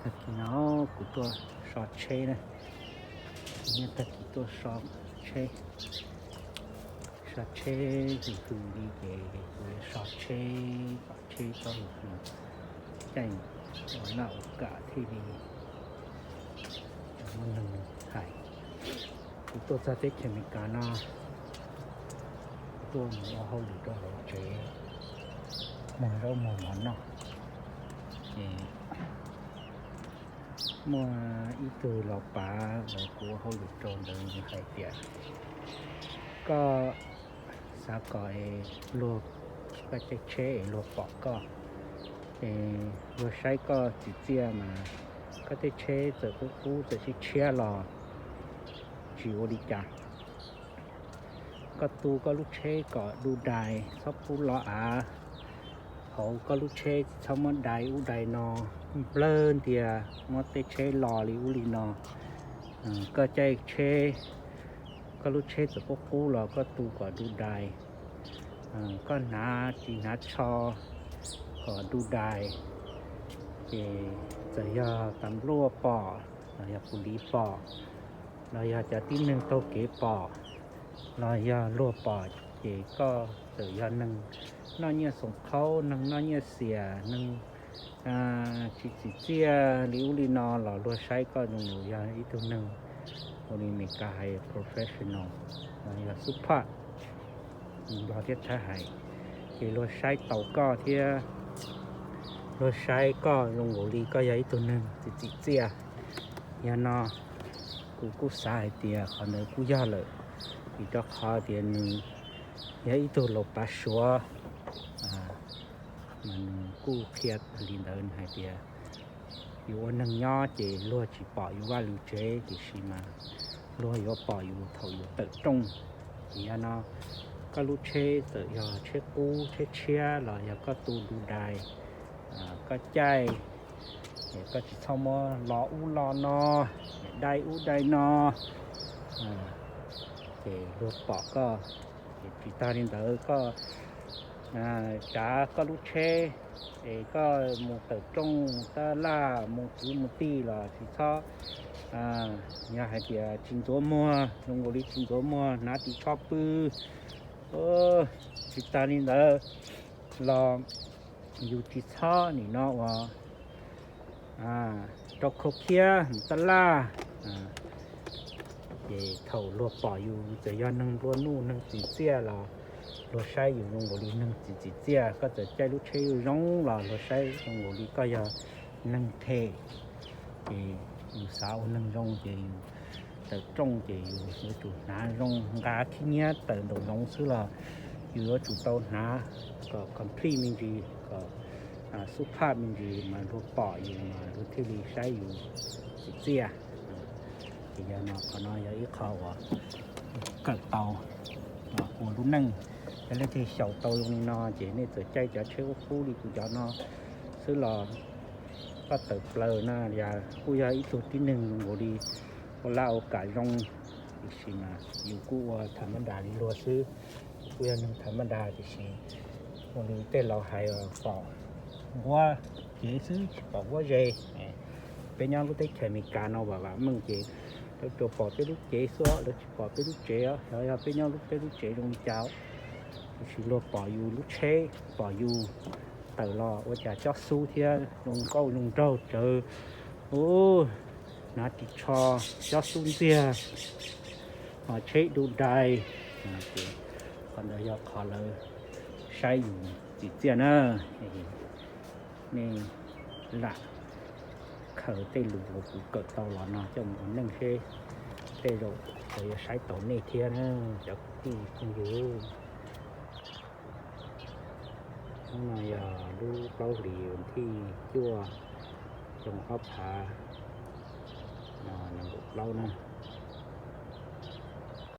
Tag kis no kuv tuaj so tsheb na, nyob tag kis tuaj so tsheb, so tsheb hwm hwm li ces kuv yuav so tsheb kom tsheb txhob hwm hwm, caij ua laj ua kam thiaj li muaj neeg hais. Kuv tuaj txog teb chaws Amelikas no, kuv tuaj mus ua hauj lwm rau hauv tsev, muag zaub muag mov noj. Ces muaj ib tug los pav uas kuv ua hauj lwm rau ntawd nws hais tias, koj xav kom luag, koj tej tsheb es luag pom koj, es luag saib koj txim txiaj mas koj tej tsheb txawm qub qub txawm tshiab tshiab los tsis ua li cas. Koj tu koj lub tsheb kom du dais, txhob pub lo av hauv koj lub tsheb, txhob muab dai ub dai no nplawg ntiag, muab tej tsheb lo li ub li no. Koj caij tsheb, koj lub tsheb txawm qub qub los koj tu kom du dais. Koj hnav ris hnav tsho kom du dais, ces txawm yog tas npluaj pom los yog pus liv pom los yog cov tib neeg taug kev pom los yog luag pom, ces koj txawm yog neeg noj nyiaj xoom qhaub, neeg noj nyiaj xiam, neeg tsis txim txiaj li ub li no los luag saib koj zoo yus yog ib tug neeg ua li Meskas hais professional los yog xub phaj, Nplog thiab Thaib hais, ces luag saib taus koj thiab luag saib koj zoo nkaus li koj yog ib tug neeg txim txiaj. Yog no kuv kuj xav hais tias qhov ntawd kuj yog lawm, vim rau qhov tias nws yog ib tug laus pav Suav, mas nws kuj qhia li ntawd hais tias yus ua neeg nyob ces luag tsis pom yus vaj lus tsev, tiam sis mas luag yuav pom yus thaum yus tawm rooj. Ces yog no koj lub tsheb txawm yog tsheb qub tsheb tshiab los yog koj tu du dais, koj caij, koj tsis txhob muab lo ub lo no, dai ub dai no, ces luag pom koj. Ces tsis tag li ntawd, koj tsav koj lub tsheb es koj mus tawm rooj tab laj mus kwv mus tij los tsis txhob, yog hais tias tsis ntxuav muag, zoo nkaus li tsis ntxuav muag, hnav ris tsho pw. Tsis tag li ntawd los yus tsis txhob nim no uas rau khau khiab mus tab laj. Ces thaum luag pom yus, txawm yog neeg nplua nuj neeg txim txiaj los luag saib yus zoo nkaus li neeg txim txim txiaj. Koj txawm caij lub tsheb zoo zoo los luag saib zoo nkaus li koj yog neeg phem. Ces yus xav ua neeg zoo ces yus tawm rooj ces yus yuav tsum hnav zoo, nqa khib nyiab tawm nraum zoov xwb los yus yuav tsum tau hnav kom complete me ntsis, kom xub phaj me ntsis mas luag pom yus mas luag thiaj li saib yus txim txiaj. Ces yog no qhov no yog ib qho uas kawm tau ua lub neej. Yog leej twg xyaum tau zoo li no ces nej txawm caij cov tsheb qub qub li kuv cov no xwb los koj tawm plaws na yog kuj yog ib tug tib neeg zoo nkaus li ua laj ua kam zoo, tiam sis mas yus kuj ua tham ma das li luag xwb. Kuj yog neeg tham ma das tiam sis ua li tej laus hais pom nquab cev xwb tsis pom nquab ze. Peb nyob lub teb chaws Amelikas no vam vam meej ces lawv tsuas pom peb lub cev xwb, lawv tsis pom peb lub tsev. Xyov yog peb nyob lub peb lub tsev zoo li cas, tiam sis luag pom yus lub tsheb, pom yus tawm los ua cas cob xub thiab zoo nkauj zoo nraug tsawv. Ub, hnav ris tsho, cob xub ntxiag, ho tsheb du dais, ces qhov ntawd yog qhov lawv saib yus txim txiaj na. Nej lam khaws tej lus uas kuv kawm tau los no coj mus ua neej seb tej zaum lawv yuav saib taus nej thiab na cov kwv tij phooj ywg. Hnub no yog lub plaub hlis thij cuaj, xyoo ob phav nees nkaum plaub na.